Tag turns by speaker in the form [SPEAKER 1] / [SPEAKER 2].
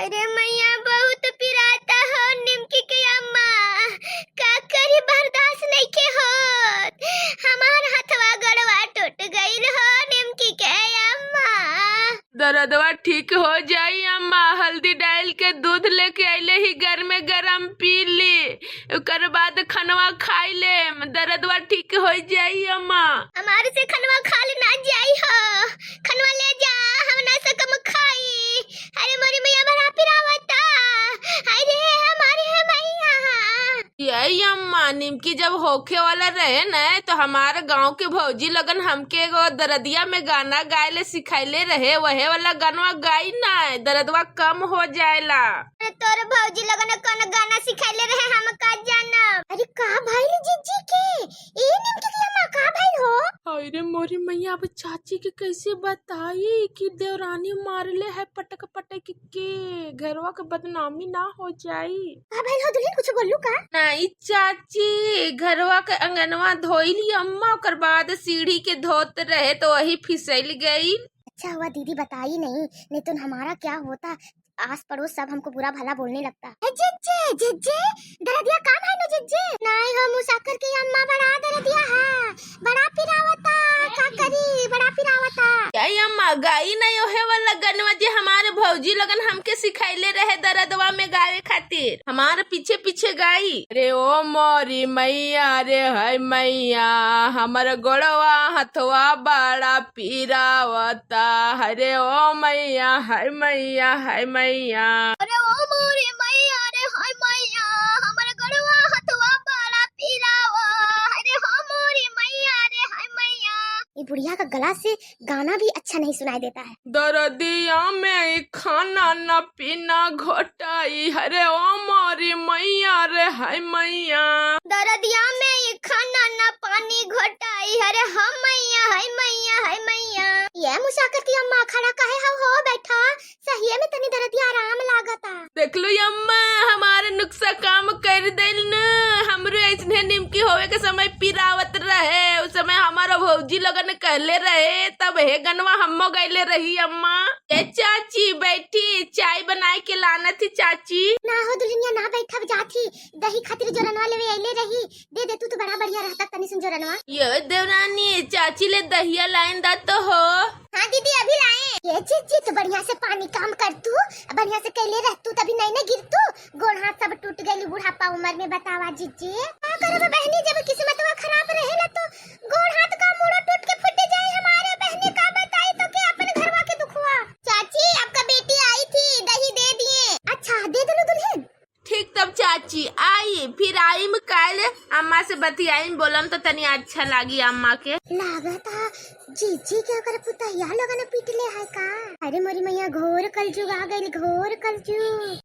[SPEAKER 1] अरे मैया बहुत पिराता हो निमकी के अम्मा, का करी बर्दाश्त नइखे होत। हमार हथवा गड़वा टूट गइल हो निमकी के अम्मा।
[SPEAKER 2] दर्दवा ठीक हो जाई अम्मा, हल्दी डाल के दूध लेके अइले ही घर में गरम पी ली, ओकर बाद खनवा खाई लेम, दर्दवा ठीक हो जाई अम्मा।
[SPEAKER 1] हमारे से खनवा खा ले ना जाई हो, खनवा ले जा, हम ना सकम खाई। अरे मोरी मैया बड़ा पिरावता, अरे हमारे है मैया।
[SPEAKER 2] यही अम्मा, निमकी जब होखे वाला रहे न तो हमारे गांव के भौजी लगन हमके एगो दरदिया में गाना गाए ले सिखैले रहे, वहे वाला गानवा गाई ना, दर्दवा कम हो जाएला।
[SPEAKER 1] अरे तोर भौजी लगन कौन गाना सिखैले रहे हम का जानब। अरे का भइल जीजी के, ए निमकी के अम्मा का भइल हो?
[SPEAKER 2] अरे मोरी मैया, अब चाची के कैसे बताई कि देवरानी मारले है पटक पटक के, घरवा के बदनामी ना हो जाई।
[SPEAKER 1] का भइल हो दुल्हन, कुछ बोलू का?
[SPEAKER 2] नहीं चाची, घरवा के अंगनवा धोइली अम्मा, ओकर बाद सीढ़ी के धोत रहे तो वही फिसल गई।
[SPEAKER 1] अच्छा हुआ दीदी बताई नहीं, नहीं तो हमारा क्या होता, आस पड़ोस सब हमको बुरा भला बोलने लगता। ए जिज्जे जिज्जे दरदिया काम है ना जिज्जे? नहीं हो मुसाकर के अम्मा बड़ा दरदिया है, बड़ा पिरावता, का करी बड़ा पिरावता।
[SPEAKER 2] यही अम्मा गाई नहीं ओहे वाला गनवा जे हमारे भौजी लगन हमके सिखैले रहे दरदवा में गावे खातिर, हमारे पीछे पीछे गाई। अरे ओ मोरी मैया रे है मैया, हमर गोड़वा हथवा बड़ा पीरावता, अरे ओ मैया है मैया है मैया।
[SPEAKER 1] अरे ओ मोरी मैया रे हाय मैया, हमर गड़वा हथवा बड़ा पिरावा, अरे हो मोरी मैया रे हाय मैया। ये बुढ़िया का गला से गाना भी अच्छा नहीं सुनाई देता है।
[SPEAKER 2] दरदिया में खाना न पीना घोटाई, अरे ओ मोरी मैया रे है मैया।
[SPEAKER 1] दरदिया में ये खाना ना पानी घोटाई, अरे हम मैया हाय मैया हाय मैया। ये मुसाकर की अम्मा खड़ा काहे हो हो बैठा, सही में तनी दरदिया आराम लागता।
[SPEAKER 2] देख लो अम्मा, हमारे नुक्सा काम कर दिल न, हमरो ऐसने निमकी होवे के समय पिरावत रहे, उस समय हमारा भौजी लगन कहले रहे, तब हे गनवा हमो गईले रही अम्मा। ए चाची बैठी, चाय बनाए के लाना थी चाची।
[SPEAKER 1] ना हो दुल्हनिया ना बैठब जाथी, दही खातिर जोरनवा लेवे अइले रही, दे दे तू तो बड़ा बढ़िया रहता तनी सुन जोरनवा।
[SPEAKER 2] यो देवरानी चाची ले दहिया लाइन दा तो हो।
[SPEAKER 1] हाँ दीदी अभी लाए। ये जी तो बढ़िया से पानी काम कर तू, बढ़िया से कैले रह तू, तभी नहीं ना गिर तू, गोड़ हाथ सब टूट गई बुढ़ापा उम्र में। बतावा जीजी का करब बहनी, जब किस्मतवा खराब रहेला तो गोड़ हाथ का मुड़ो टूट के फूट जाए हमारे बहनी, का बताई तो के अपन घरवा के दुखवा। चाची आपका बेटी आई थी, दही दे दिए। अच्छा दे दो दुल्हन।
[SPEAKER 2] ठीक तब चाची आई, फिर आई में काल अम्मा से बतियाई बोलम तो तनी अच्छा लागी अम्मा के।
[SPEAKER 1] लागता जीजी के ओकर पुतहिया लोगन पीट ले है का। अरे मोरी मैया घोर कलजुग आ गइल, घोर कलजुग।